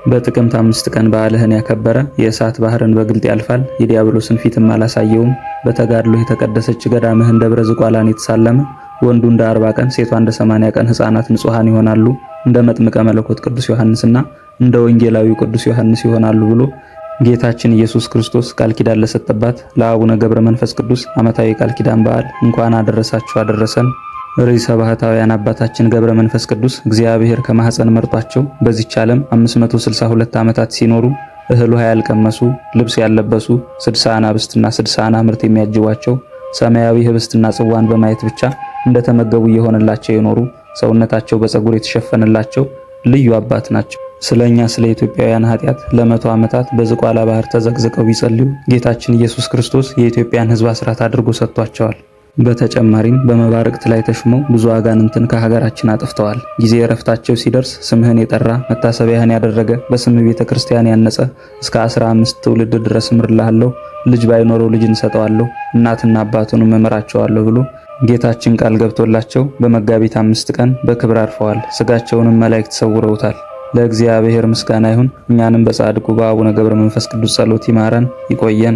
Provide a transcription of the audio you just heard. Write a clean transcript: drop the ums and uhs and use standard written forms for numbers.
በጥቅምት 5 ቀን በዓልህን ያከበረ የእሳት ባህርን በግልጥ ያልፋል፣ የዲያብሎስን ፊትም አላሳየውም። በተጋድሎ የተቀደሰች ገዳምህን ደብረ ዝቋላን የተሳለመ ወንዱ እንደ 40 ቀን ሴቷ እንደ 80 ቀን ሕፃናት ንጹሐን ይሆናሉ፣ እንደ መጥምቀ መለኮት ቅዱስ ዮሐንስና እንደ ወንጌላዊው ቅዱስ ዮሐንስ ይሆናሉ ብሎ ጌታችን ኢየሱስ ክርስቶስ ቃል ኪዳን ለሰጠባት ለአቡነ ገብረ መንፈስ ቅዱስ ዓመታዊ ቃል ኪዳን በዓል እንኳን አደረሳችሁ አደረሰን። ርዕሰ ባህታውያን አባታችን ገብረ መንፈስ ቅዱስ እግዚአብሔር ከማኅፀን መርጧቸው በዚች ዓለም 562 ዓመታት ሲኖሩ እህል ውሃ ያልቀመሱ፣ ልብስ ያልለበሱ፣ 60 አናብስትና 60 አናምርት የሚያጅቧቸው፣ ሰማያዊ ህብስትና ጽዋን በማየት ብቻ እንደተመገቡ እየሆነላቸው የኖሩ፣ ሰውነታቸው በፀጉር የተሸፈነላቸው ልዩ አባት ናቸው። ስለኛ ስለ ኢትዮጵያውያን ኃጢአት ለ100 ዓመታት በዝቋላ ባህር ተዘቅዝቀው ቢጸልዩ ጌታችን ኢየሱስ ክርስቶስ የኢትዮጵያን ሕዝብ አስራት አድርጎ ሰጥቷቸዋል። በተጨማሪም በመባርቅት ላይ ተሹመው ብዙ አጋንንትን ከሀገራችን አጥፍተዋል። ጊዜ እረፍታቸው ሲደርስ ስምህን የጠራ መታሰቢያህን ያደረገ በስምህ ቤተ ክርስቲያን ያነጸ እስከ 15 ትውልድ ድረስ እምርልሃለሁ፣ ልጅ ባይኖረው ልጅ እንሰጠዋለሁ፣ እናትና አባቱንም እምራቸዋለሁ ብሎ ጌታችን ቃል ገብቶላቸው በመጋቢት 5 ቀን በክብር አርፈዋል። ስጋቸውንም መላእክት ሰውረውታል። ለእግዚአብሔር ምስጋና ይሁን። እኛንም በጻድቁ በአቡነ ገብረ መንፈስ ቅዱስ ጸሎት ይማረን ይቆየን።